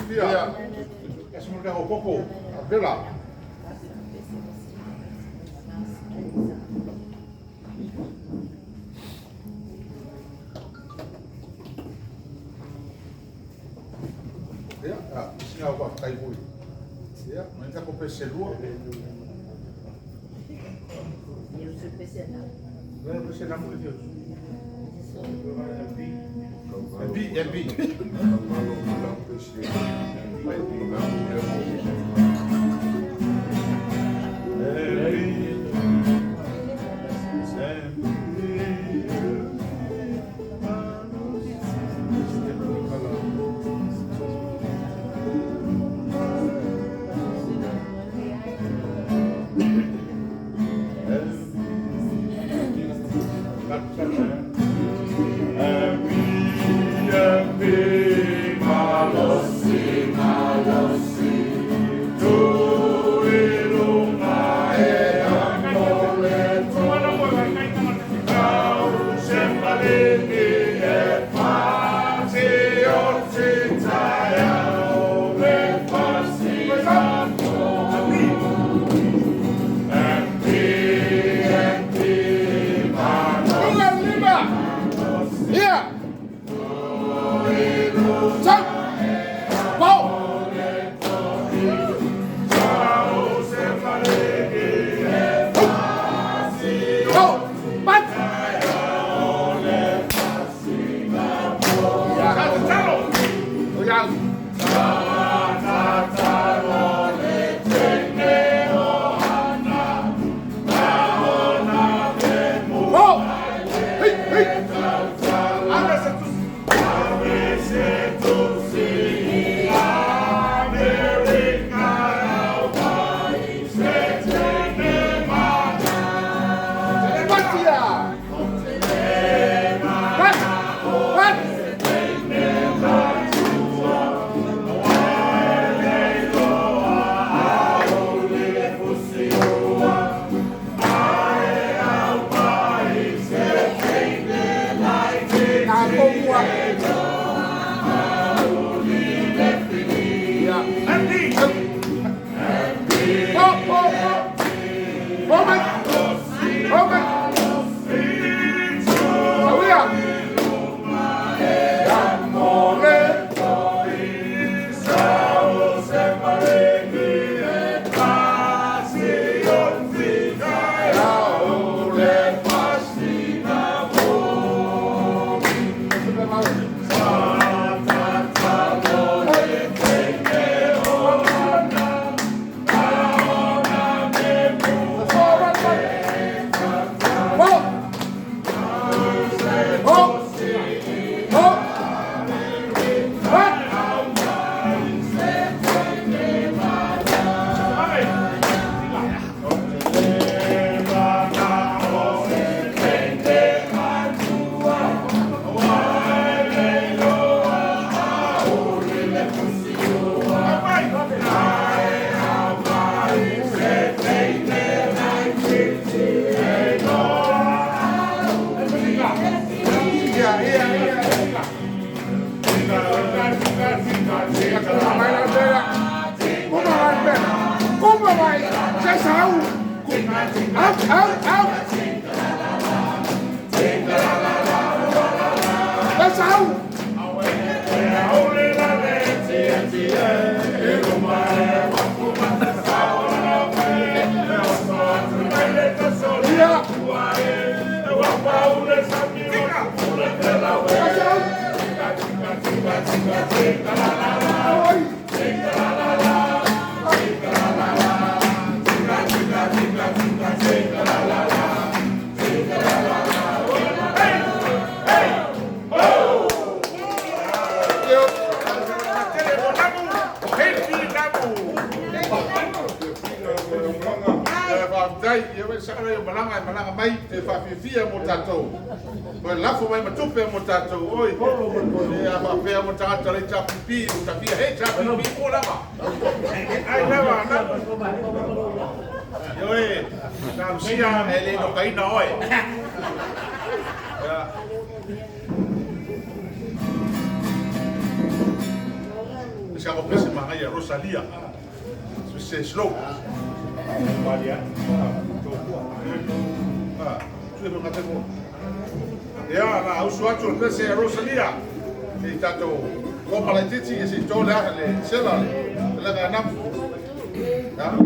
Fiafia. Ia. Avela. Ia, sina o faafetai foi. Ia, mai ta ko pese lua. Lea pese na mo e. MP, MP. Malaga mai te whawhiwhia mo tātou. Koe lafo mai matupe mo tātou. Oi, e a whawhea mo tātou le tāpipi, o tāpia, hei tāpipi ko lava. Ai lava, na. Ioe, tā Lucia, e le no kaina oe. Sa ko pese mga ya Rosalia. Se slow. Ah, tu e mga mo. Ia, na usu atu le pese a Rosalia. I tatou kopa la titi e se tole a le sela le le ga nam. Ya.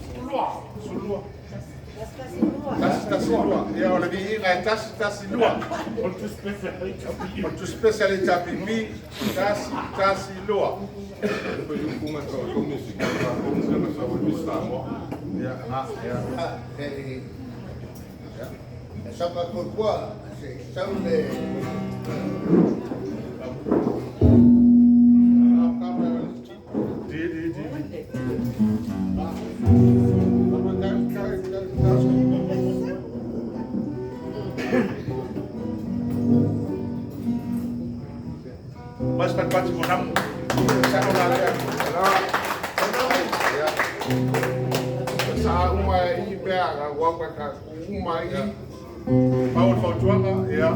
Sulua, sulua. Tasi tasi lua. Ia o le viiga e tasi tasi lua. O tu special HPP tasi tasi lua. Ia, na, ia. Sa pa kua se sau le. Di di di di. Mas pat pat mo nam. Sa ko la ya. Ya. Sa uma i mea ka waka ka uma i. Paul fautuaga ia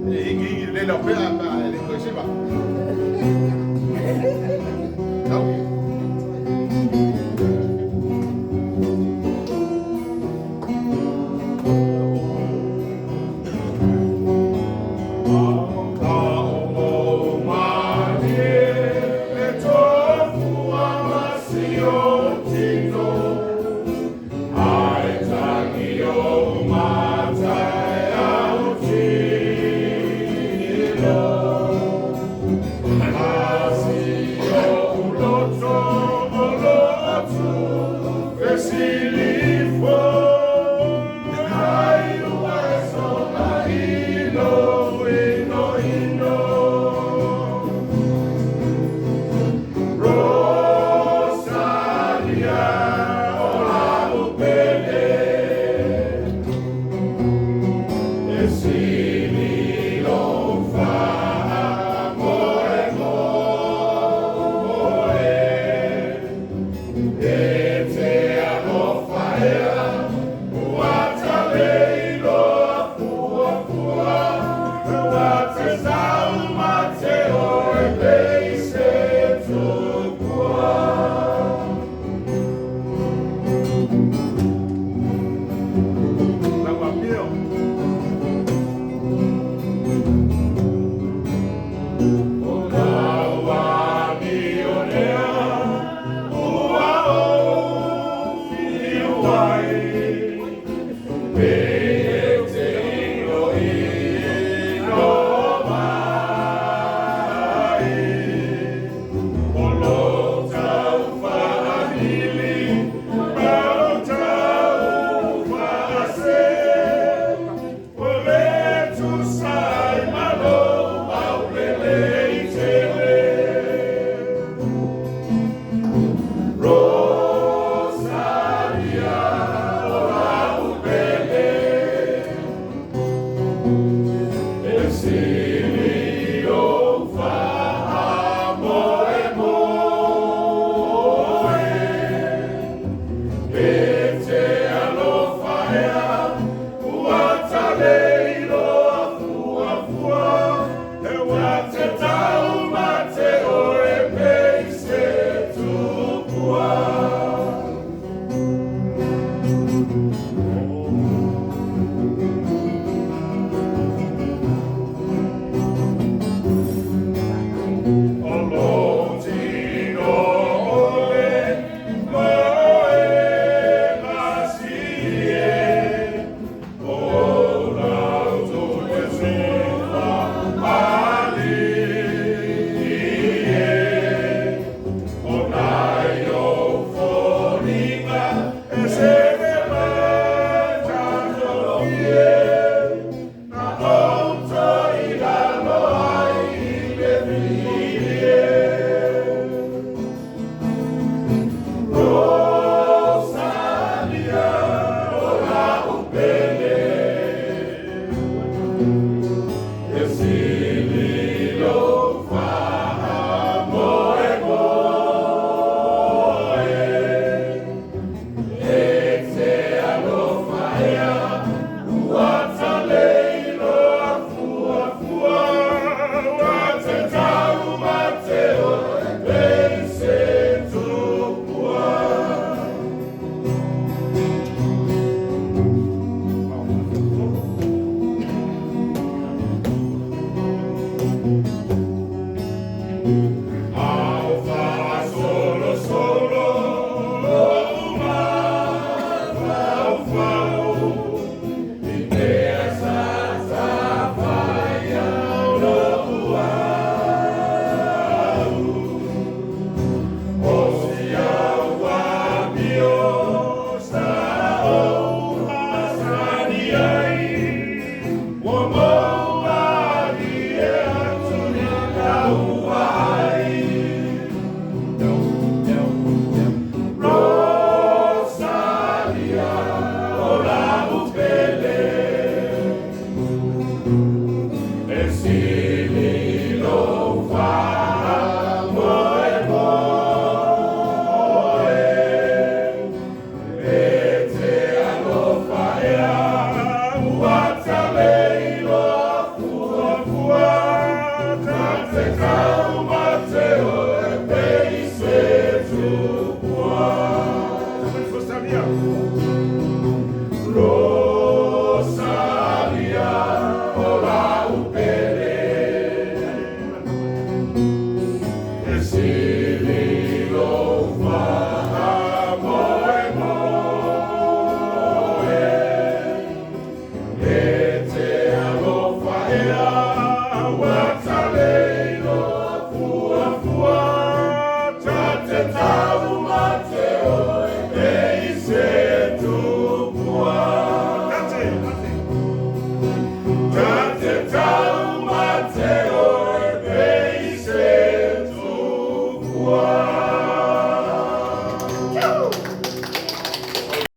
e igi igi le lau pea pa e le koe sima. Tau. Wow.